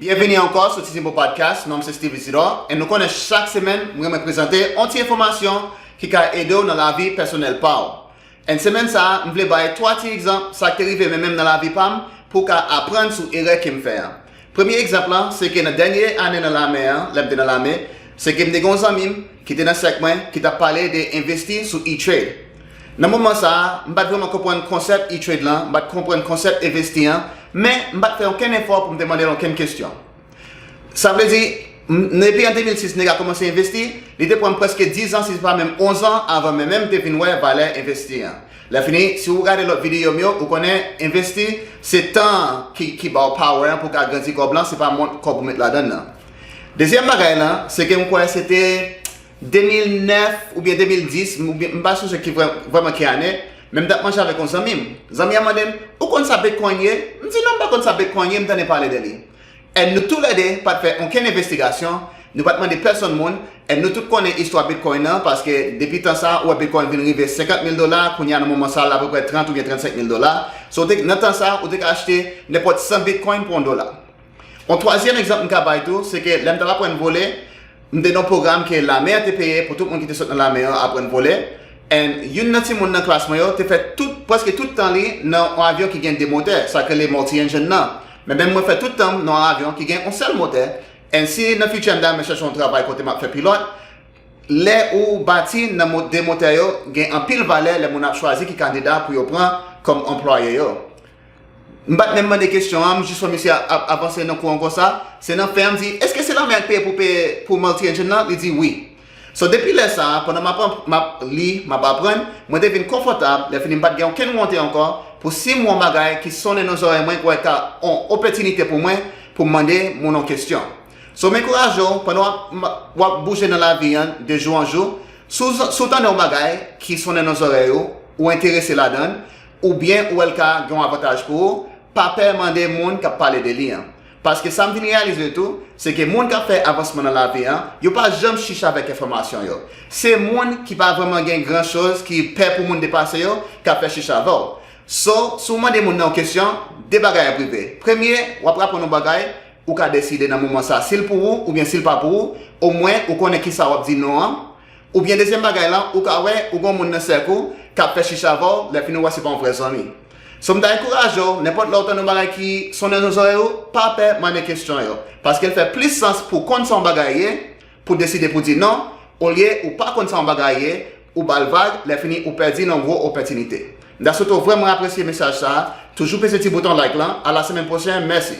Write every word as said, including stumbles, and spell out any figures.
Byenvini ankò sou Ti Zibo Podcast, non m se Steve Isidore, e nou konnen chak semèn, m renmen prezante yon ti enfòmasyon ki ka ede w nan lavi pèsonèl pa w. And semèn sa a, m vle bay twa ti egzanp sa k te rive mwen menm nan lavi pa m pou w ka aprann sou erè ke m fè an. Premye egzanp lan, se ke nan dènye ane nan lame an, lè m te nan lame, se ke m te gen yon zanmi m ki te nan sèk mwen ki t ap pale de envesti sou E-Trade. Nan moman sa a, m pa t vrèman konprann konsèp E-Trade lan, m pa t konprann konsèp envesti an, men m pa t fè okenn efò pou m te mande l okenn kesyon. Sa vle di, m- depi an de mil sis nèg la kòmanse envesti, li te pran m prèske diz an, si se pa menm onz an, avan mwen menm te vin wè valè envesti an. Lè fini, si w gade lòt videyo m yo, ou konnen envesti se tan ki, ki ba w power an pou w ka grandi kòb lan, se pa mont kòb ou met ladan l nan. Dezyèm bagay lan, se ke m kwè se te de mil nèf oubyen de mil dis, oubyen, m pa sonje ki vrè- vrèman ki ane, men m t ap manje avèk yon zanmi m. Zanmi an mande m, "Ou konn sa Bitcoin ye?" M di, "Non, m pa konn sa Bitcoin ye, m tande pale de li." And nou toulède pa t fè okenn envestigasyon, nou pa t mande pèsonn moun, and nou tout konnen istwa Bitcoin nan, paske depi tan sa a, ou wè Bitcoin vin rive senkant mil dola, kounye a nan moman sa a, l apeprè trant oubyen trannsenk mil dola. So, ou te- nan tan sa a, ou te ka achte nenpòt san Bitcoin pou yon dola. Yon twazyèm egzanp m ka bay tou, se ke lè m t ap aprann vole, m te nan yon pwogram ke lame an te peye pou tout moun ki te sot nan lame an aprann vole. And youn nan timoun nan klas mwen yo te fè tout, prèske tout tan li nan yon avyon ki gen de motè, sa k rele multi-engine nan. Men menm mwen fè tout tan m nan yon avyon ki gen yon sèl motè. And si nan future m ta renmen chèche yon travay kote m ap fè pilòt, lè ou bati nan mo- de motè yo, gen anpil valè lè moun ap chwazi ki kandida pou yo pran kòm anplwaye yo. M pa t menm mande kesyon an, m jis wè misye ap, ap avanse nan kou an konsa. Se nan fen an, m di, "Èske se lame a k peye pou peye pou multi-engine nan?" Li di, "Wi." So, depi lè sa a, pandan m ap, m ap li, m ap aprann, mwen te vin konfòtab, lè fini m pa t gen okenn wonte ankò, pou si m wè yon bagay ki sonnen nan zòrèy mwen, k wè ka yon opòtinite pou mwen, pou m mande moun yon kesyon. So, m ankouraje w, pandan w ap, m- w ap bouje nan lavi an, de jou an jou, si w, si w tande yon bagay ki sonnen nan zòrèy ou, ou enterese ladan l, oubyen ou wè l ka gen yon avantaj pou ou, pa pè mande moun k ap pale de li an. Paske sa m vin reyalize tou, se ke moun k ap fè avansman nan lavi an, yo pa janm chiche avèk enfòmasyon yo. Se moun ki pa vrèman gen gran choz, ki pè pou moun depase yo, k ap fè chiche avè w. So, si w mande moun nan yon kesyon, de bagay ap rive. Premye, w ap aprann yon bagay, ou ka deside nan moman sa si l pou ou oubyen si l pa pou ou, omwen ou konnen kisa w ap di non an. Oubyen dezyèm bagay lan, ou ka wè ou gen yon moun nan sèk ou k ap fè chiche avè w, lè fini w wè se pa yon vrè zanmi. So m ta ankouraje w, nenpòt lè w tande yon bagay ki sonnen nan zòrèy ou, pa pè mande kesyon yo. Paske l fè plis sans pou w konn sa yon bagay ye, pou w deside pou w di non, olye ou pa konn sa yon bagay ye, ou ba l vag, lè fini ou pèdi nan yon gwo opòtinite. M ta swete w vrèman apresye mesaj sa a. Toujou peze ti bouton like lan. A la semèn pwochèn. Mèsi.